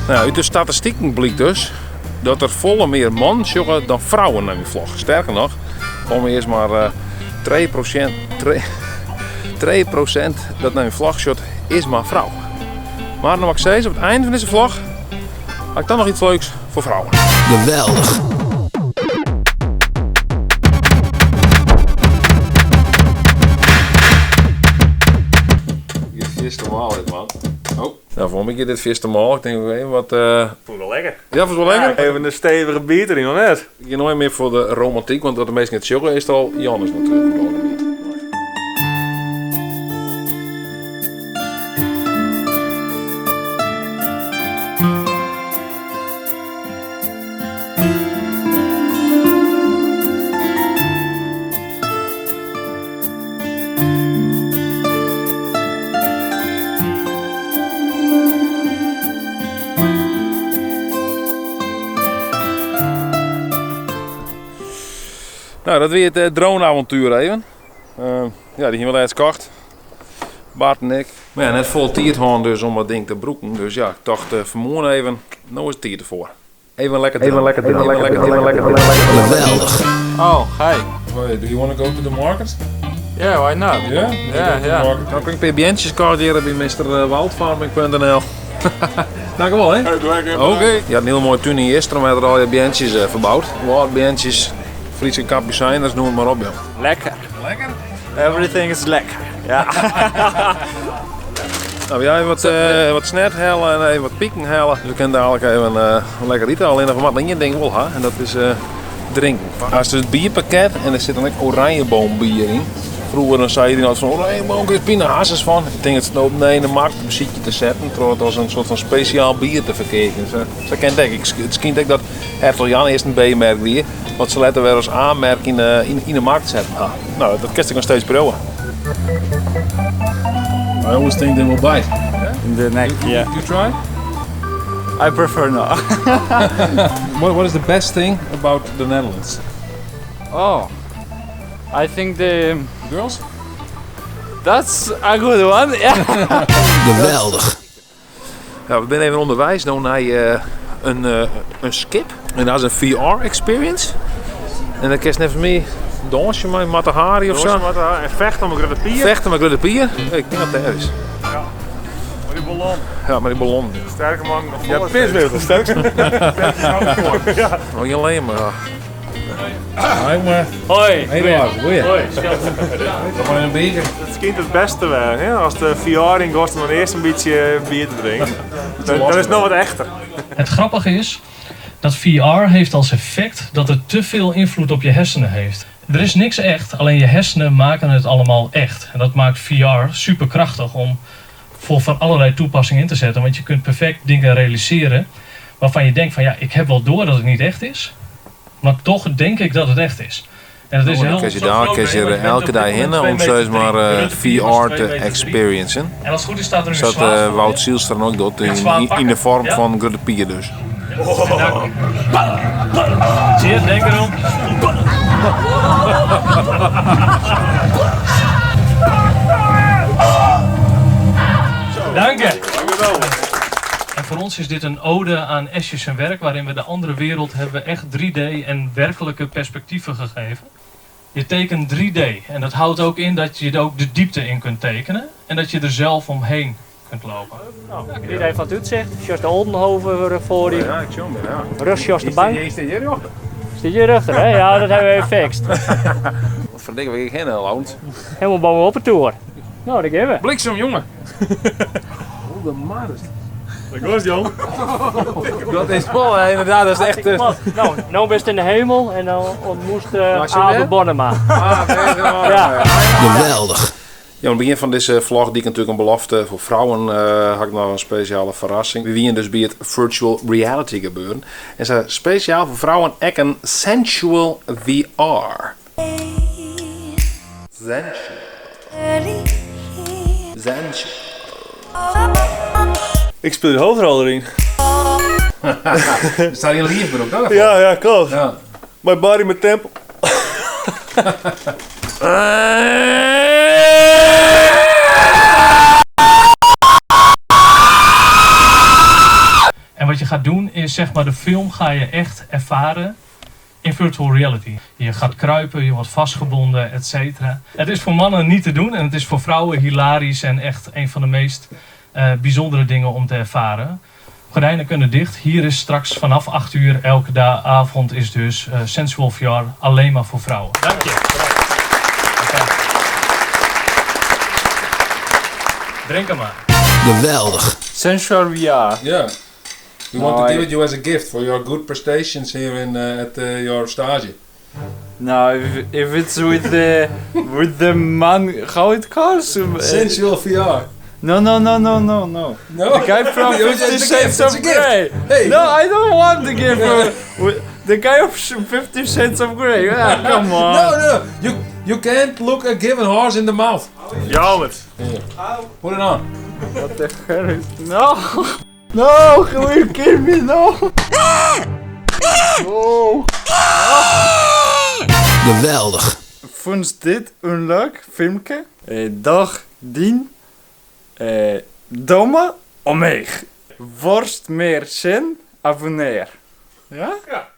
Nou, út de statistiken blykt dus dat der folle mear mannen sjogge dan frouwen nei myn vlog. Sterker noch, kom earst mar 2%, 2% dat nei myn vlog sjocht is mar frou. Mar no moat ik sizze, op it ein fan dizze vlog ha ik dan noch iets leuks foar frouwen. Geweldich! Dit fierste maal dit man. Oh. Nou, voor mij giet dit fierste maal. Ik denk even wat. Vond wel lekker. Ja, vond wel lekker. Even een stevige bier erin, nog net. Ik ga nooit meer voor de romantiek, want dat de meesten het sjogge is het al Jannes natuurlijk. Nou, dat wie it eh, drone-avontuur even. Uh, ja, dy hiene we lêst kocht. Bart en ik. Mar ja, net folle tiid hân dus om dat ding te brûken. Dus ja, ik tocht uh, fanmoarn even, no is it tiid derfoar. Even lekker even lekker even lekker even lekker Geweldich. Oh, hi. Wait, do you want to go to the market? Yeah, why not? Yeah? Yeah, yeah. Nou, ik een paar beentjes kocht hier bij Mr. Waldfarming.nl. Dank u wel, hè? Oké. Je had een heel mooie tuin in Jistrum, met er al je beentjes uh, verbouwd. Wâldbeentjes, Friese kapucijners, noem het maar op, joh. Lekker. Lekker? Everything is lekker. Ja. Nou, jij even wat, uh, wat snert halen en even wat pieken halen. Dus we kunnen dadelijk even uh, lekker eten. Alleen nog maar één ding wel, hè? En dat is uh, drinken. Als het bierpakket en er zit dan ook oranjeboombier in. Vroeger dan zei iedereen altijd van oranjeboom, kun je pina van. Ik denk dat ze het op nee, in de markt een muziekje te zetten, terwijl het als een soort van speciaal bier te verkeren. Zo, zo kent ik. Het schijnt ook dat Hertog Jan eerst een B-merk weer, wat ze later weer als A-merk in de, in, in de markt zetten. Ah, nou, dat kan ik nog steeds brouwen. I always think they will bite. In the neck, yeah. You try? I prefer not. What is the best thing about the Netherlands? Oh, I think the Girls? that's a good one. Yeah. Geweldich. Ja, we zijn even onderwijs nou naar een skip. En dat is een VR-experience. En dan kun je even mee dansje met Mata Hari of zo. En vechten met de pier. Vechten met de pier. Ik denk dat dat is. Ja. Maar die ballon. Ja, maar die ballon. Sterke man. Ja, piswissel, sterkste. Ja. Oh, je alleen maar. Hoi, maar. Hoi. Hey, Lars. Goeie. Hoi. Nog maar een biertje. Het schijnt het beste wel, hè? Als de VR in kost om dan eerst een beetje bier te drinken. Dat is nog wat echter. Het grappige is dat VR heeft als effect dat het te veel invloed op je hersenen heeft. Er is niks echt, alleen je hersenen maken het allemaal echt. En dat maakt VR superkrachtig om voor van allerlei toepassingen in te zetten. Want je kunt perfect dingen realiseren waarvan je denkt van ja, ik heb wel door dat het niet echt is. Maar toch denk ik dat het echt is. En dat is Dan heel kun je daar kun je er elke dag heen om steeds maar VR te experiencen. En als het goed is staat er nu een Dat zwaard voor Wout je. Zielstra ook doet Ja, zwaard in, in de pakken. vorm Ja. van Grutte Pier dus. En daar komt. Zie je, denk erom. Dank je. En voor ons is dit een ode aan Escher zijn werk, waarin we de andere wereld hebben echt 3D en werkelijke perspectieven gegeven. Je tekent 3D en dat houdt ook in dat je er ook de diepte in kunt tekenen en dat je er zelf omheen kunt lopen. Iedereen van het uitzicht. Jos de Oldenhoven voor je. Ja, ik zie hem, ja. Rug Jos de bank. Is dit hier achter? Zit je erachter, hè? Ja, dat hebben we even fixed. Wat verdikken we geen loont. Helemaal bovenop het toer. Nou, daar gaan we. Bliksem, jongen! Oh, de maar. Dat was jong. Dat is wel, inderdaad, dat is echt... Nou, nou best in de hemel en dan ontmoet Was je Abe daar? Bonnema. Ah, Ja. Geweldich. Ja, aan het begin van deze vlog die ik natuurlijk een belofte voor vrouwen had ik nog een speciale verrassing. We wien dus bij het virtual reality gebeuren. En ze speciaal voor vrouwen ook een sensual VR. Sensual. Sensual. Ik speel de hoofdrol erin. Er staat hier een liefbroek, toch? Ja, ja, klopt. Ja. My body, my temple. En En wat je gaat doen is zeg maar de film ga je echt ervaren in virtual reality. Je gaat kruipen, je wordt vastgebonden, et cetera. Het is voor mannen niet te doen en het is voor vrouwen hilarisch en echt een van de meest bijzondere dingen om te ervaren. Gordijnen kunnen dicht. Hier is straks vanaf 8 uur elke avond is dus Sensual VR alleen maar voor vrouwen. Dank je. Oké. Drink hem maar. Geweldig. Sensual VR. Yeah. We want No, to I- give it you as a gift for your good prestations here in at your stage. No, if it's with the man, how it calls? Sensual VR. No, no, no, no, no, no. No. The guy from It's a Fifty gift, Shades it's of a gift. Grey. Hey. No, I don't want the gift. The guy of Fifty Shades of Grey. Yeah, come on. No, no, you can't look a given horse in the mouth. Jammer. Put it on. What the hell is... No! No, will you kill me? No! No! Geweldig. Vond dit een leuk filmpje? Dag dien domme omhoog. Worst meer zin abonneer. Ja? Ja.